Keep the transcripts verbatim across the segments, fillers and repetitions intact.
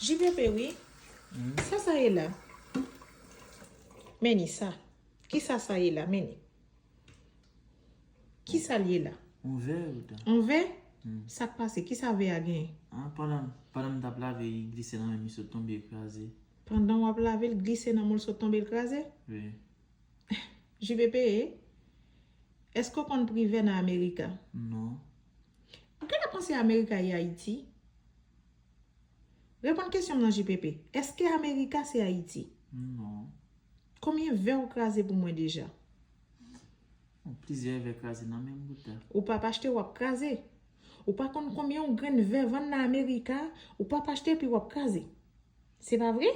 J P P, wi. Sa sa ye la? Men ni sa. Ki sa sa ye la? Men ni. Ki sa l ye la? Yon vè, Ruda. Yon vè? Sa k pase? Ki sa vè a genyen? Ah, pandan, pandan m t ap lave, li glise nan men m, li sot tonbe, l kraze. Pandan w ap lave, l glise nan men w, l sot tonbe, l kraze? Wi. J P P, èske w konn pri vè nan Amerika? Non. Ou genlè panse Amerika e Ayiti? Reponn kesyon m nan, J P P. Èske Amerika se Ayiti? Non. Konbyen vè w kraze pou mwen deja? Bon, plizyè vè kraze nan men m, Ruda. Ou p ap achte, w ap kraze. Ou pa konn konbyen yon grenn vè vann nan Amerika, ou p ap achte epi w ap kraze. Se pa vre?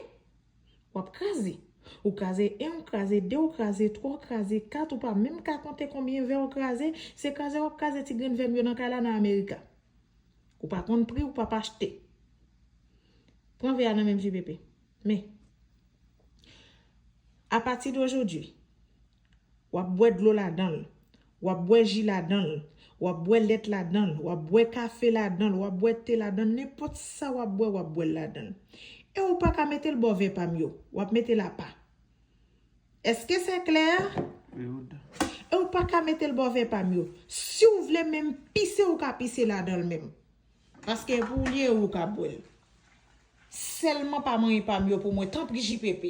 W ap kraze. Ou kraze en, ou kraze de, ou kraze twa, ou kraze kat, ou pa menm ka konte konbyen vè w kraze, se kraze w ap kraze ti grenn vè m yo nan kay la nan Amerika. Ou pa konn pri, ou p ap achte. Pran vè a nan men m, J P P. Men, apati de jodi, w ap bwè dlo ladan l, w ap bwè ji ladan l, w ap bwè lèt ladan l, w ap bwè kafe ladan l, w ap bwè te ladan l, nenpòt sa w ap bwè, w ap bwè l ladan l. E ou pa ka mete l bò vè pa m yo, w ap mete l apa. Èske se klè? Wi, Ruda. E ou pa ka mete l bò vè pa m yo. Si w vle menm pise, ou ka pise ladan l menm. Paske pou ou li ye, ou ka bwè l. Sèlman pa manyen pa m yo pou mwen, tanpri, J P P.